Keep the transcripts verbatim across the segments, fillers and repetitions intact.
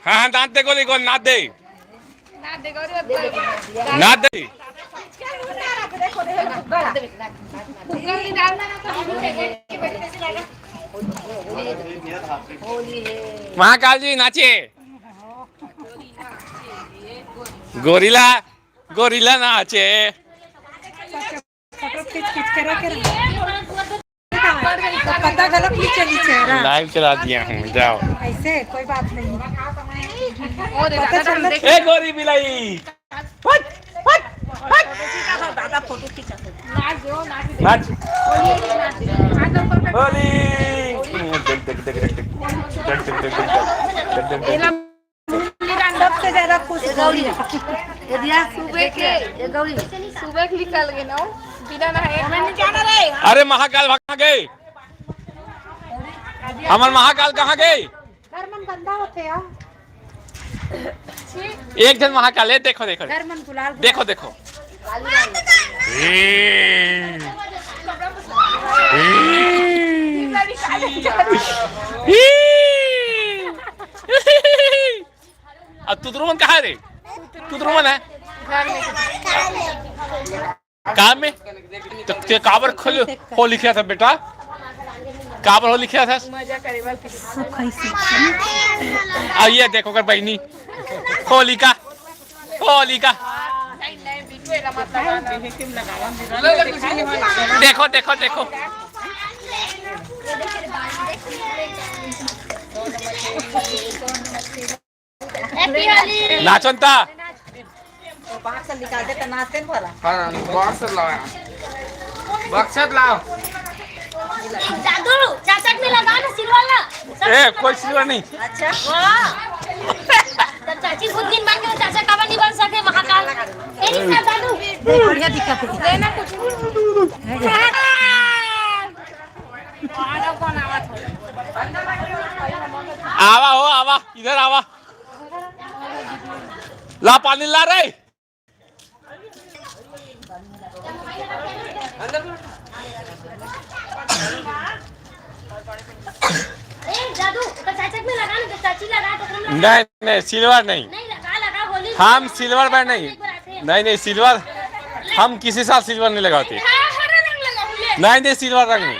हाँ, हाँ, नाच दे गोरी, गोरी, नाच दे। नाच दे। महाकाल जी नाचे। गोरिल्ला, गोरिल्ला नाचे। फोटो खींच, खींच के रखे रहे। पता गलत नहीं चली चेहरा। लाइव चला दिया हूँ, जाओ। ऐसे कोई बात नहीं। पता चल रहा ए गोरी बिलाई। हट, हट, हट। नाच। होली। देख, देख, देख, देख, देख। देख, देख, देख, देख। देख, देख, देख, देख। सबसे ज्यादा खुश गौरी। ये दिया सुबह के, ये गौरी। सुबह के निकल गए ना, बिना नहाए। अरे महाकाल कहाँ गए? हमार महाकाल कहाँ गए? घर मन गंदा होते हैं। एक जन महाकाल है, देखो, देखो। घर मन गुलाल देखो, देखो। ए। ए। ए। अब तुतरू मन कहाँ रे? तुतरू मन है? काम में? तो ते काबर खोल, हो लिखा था बेटा? काबर हो लिखा था? मजा करे वाला। सुख है, सुख है। अब ये देखो कर बहनी। होलिका। होलिका। देखो, देखो, देखो। नाचन ता। बक्सा निकाल दे तो नाचते न भला। हाँ, बक्सा लाओ। बक्सा लाओ। जादू, चाचक में लगा ना सिल्वर ना। ए, कोई सिल्वर नहीं। अच्छा। वाह। तो चाची खुद दिन बन गए, चाचा काबर नहीं बन सके महाकाल। ए, नहीं, जादू। बढ़िया दिखा थे। लेना कुछ। आवा हो, आवा, इधर आवा। ला पानी ला रे। ए, जादू, ओकर चाचक में लगा ना, तो चाची लगा, तो ओकरा में लगा। नहीं, नहीं, सिल्वर नहीं। नहीं, लगा, लगा, होली हम में सिल्वर में नहीं। एक बार आते हैं। नहीं, नहीं, सिल्वर, हम किसी साथ सिल्वर नहीं लगाते। हाँ, हरा रंग लगाओ, ले। नहीं, नहीं, सिल्वर रंग नहीं।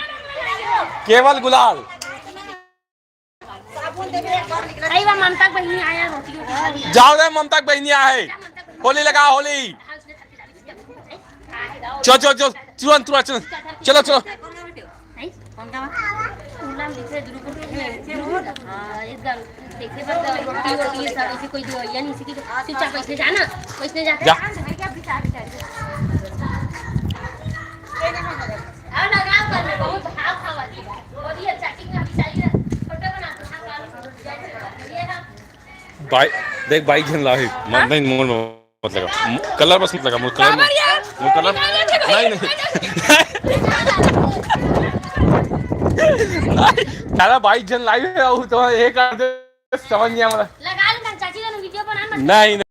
केवल गुलाल। अरे वाह, ममता के बहिनी आया, रोटी, रोटी खा लिया। जाओ रे, ममता के बहिनी आए। होली लगा, होली। चल, चल, चल, तुरंत, तुरंत, चल। चलो, चलो। हाँ, एक बार देखे बस, रोटी, रोटी, ये सब ऐसे कोई दवाइयाँ नहीं, इसी की चुपचाप बैठे जाना, बैठे जाते जा। हैं। और लगा कर बहुत भाव खावा थी। और ये चाची का भी चाहिए, फोटो बना दो, हाँ, ये हाँ। बाई, देख, बाई झन लाही, मत नहीं, मोर मत लगा। कलर बस मत लगा, मोर कलर मत, मोर कलर, नहीं, नहीं। साला बाई झन लाही है, वो तो एक आदमी समझ नहीं आ रहा। लगा ले, चाची का वीडियो बना मत। नहीं, नहीं।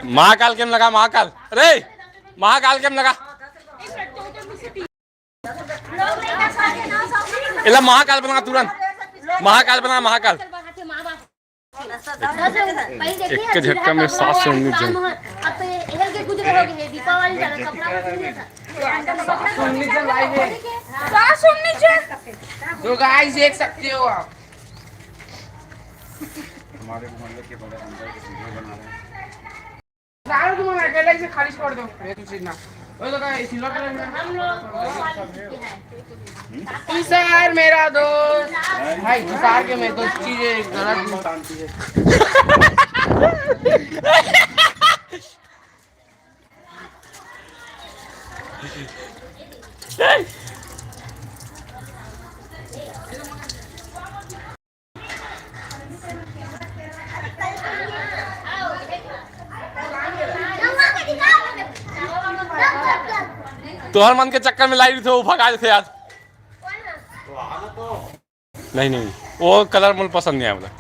महाकाल के में लगा, महाकाल। अरे, महाकाल के में लगा। एला महाकाल बना तुरंत। महाकाल बना, महाकाल। एक झटका में सात सौ उन्नीस जन। अब तो ये हेल के गुजरे हो गए, दीपावली ज्यादा कपड़ा कुछ नहीं था। तो गाइस, देख सकते हो आप। हमारे मोहल्ले के बड़े अंदर के वीडियो बना रहे हैं। सारा तुम अकेले से खाली छोड़ दो। ये तो चीज ना। वो तो कहा, इसी लोट में। हम लोग वो वाली चीज है। तुषार मेरा दोस्त। भाई, तुषार के में तो चीजें गलत नहीं। तोहर मन के चक्कर में लाइव थे, वो भगा देथे यार। नहीं, नहीं, वो कलर मुझे पसंद नहीं आया, मतलब।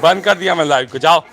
बंद कर दिया मैं लाइव को, जाओ।